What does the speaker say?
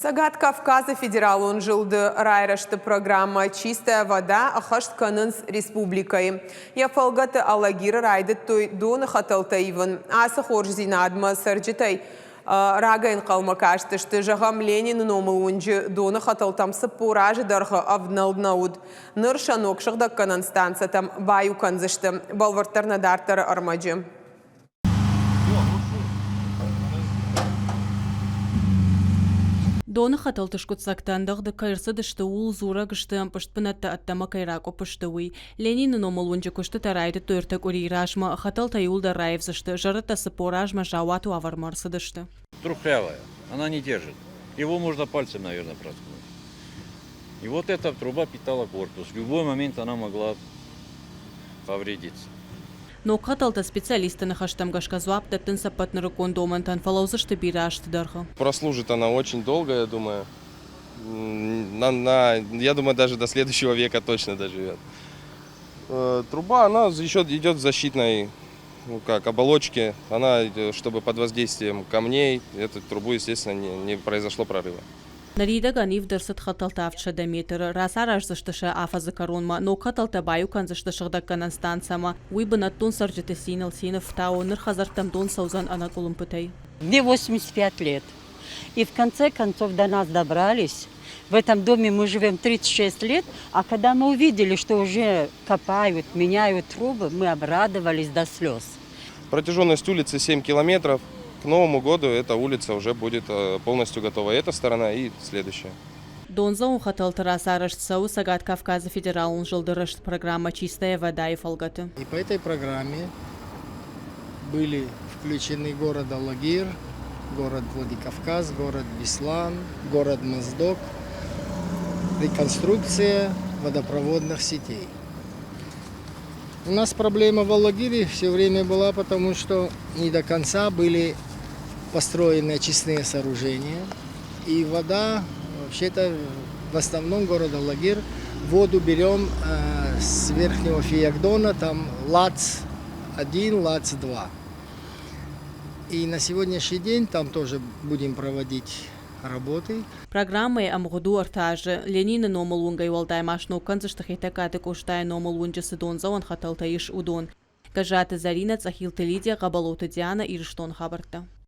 Цӕгат Кавказы федералон зылды райрӕзты программӕ Чистая вода ӕххӕст кӕнынц республикӕйы. Йӕ фӕлгӕты Алагиры райдыдтой доны хӕтӕлтӕ ивын. Ацы хорздзинадмӕ цӕрджытӕй рагӕй ӕнхъӕлмӕ кастысты. Зӕгъӕм, Ленины номыл уынджы доны хӕтӕлтӕм 40 азы дӕргъы ӕвнӕлд нӕ уыд. Ныр сӕ ног сыгъдӕггӕнӕн станцӕтӕм баиу кӕндзысты. Бӕлвырддӕр нӕ дарддӕры ӕрмӕджы. Доны хӕтӕлты скъуыддзӕгтӕ ӕндӕгъды кӕй ӕрцыдысты, ууыл дзурӕг сты, ӕмпъызт бынӕттӕ ӕддӕмӕ кӕй ракъуыпп сты, уый. Ленины номыл уынджы куыстытӕ райдыдтой ӕртӕ къуырийы размӕ, хӕтӕлтӕ иууылдӕр раивдзысты, зӕрӕдтӕ 40 азмӕ заууаты уавӕрмӕ ӕрцыдысты. Трухлявая, она не держит. Его можно пальцем, наверное, проткнуть. И вот эта труба питала корпус. В любой момент она могла повредиться. Ног хӕтӕлтӕ специалистты ныхӕстӕм гӕсгӕ дзуапп дӕттынц ӕппӕт нырыккон домӕнтӕн, фӕлӕудзысты бирӕ азты дӕргъы. Прослужит она очень долго, я думаю. Я думаю, даже до следующего века точно доживет. Труба, она еще идет в защитной, ну как, оболочке. Она, чтобы под воздействием камней, эту трубу, естественно, не произошло прорыва. Ныридӕгӕн ивд ӕрцыд хӕтӕлтӕ 700 метры, рацараздзысты сӕ афӕдзы кӕронмӕ, ног хӕтӕлтӕ баиу кӕндзысты сыгъдӕггӕнӕн станцӕмӕ. Уый бынӕттон цӕрджыты циныл цины фтауы, ныр хӕдзӕрттӕм дон цӕудзӕн ӕнӕкъуылымпытӕй. Мне 85 лет. И в конце концов до нас добрались. В этом доме мы живем 36 лет, а когда мы увидели, что уже копают, меняют трубы, мы обрадовались до слез. Протяженность улицы 7 километров. К Новому году эта улица уже будет полностью готова. Эта сторона и следующая. Дондзӕуӕн хӕтӕлты рацарӕзт цӕуы Цӕгат Кавказы федералон зылды рӕзт программӕ «Чистая вода»-йы фӕлгӕты. И по этой программе были включены город Алагир, город Владикавказ, город Беслан, город Моздок, реконструкция водопроводных сетей. У нас проблема в Алагире все время была, потому что не до конца были построены очистные сооружения. И вода, вообще-то, в основном город Алагир, воду берем с верхнего Фиагдона, там ЛАЦ-1, ЛАЦ-2. И на сегодняшний день там тоже будем проводить работы. Программӕйы ӕмгъуыд у ӕртӕ азы. Ленины номыл уынгӕй уӕлдай ма сног кӕндзысты Хетӕгкаты Къостайы номыл уынджы цы дондзӕуӕн хӕтӕлтӕ ис, уыдон. Гӕззаты Зӕринӕ, Цъӕхилты Лидия, Хъӕбӕлоты Дианӕ, Ирыстоны хабӕрттӕ.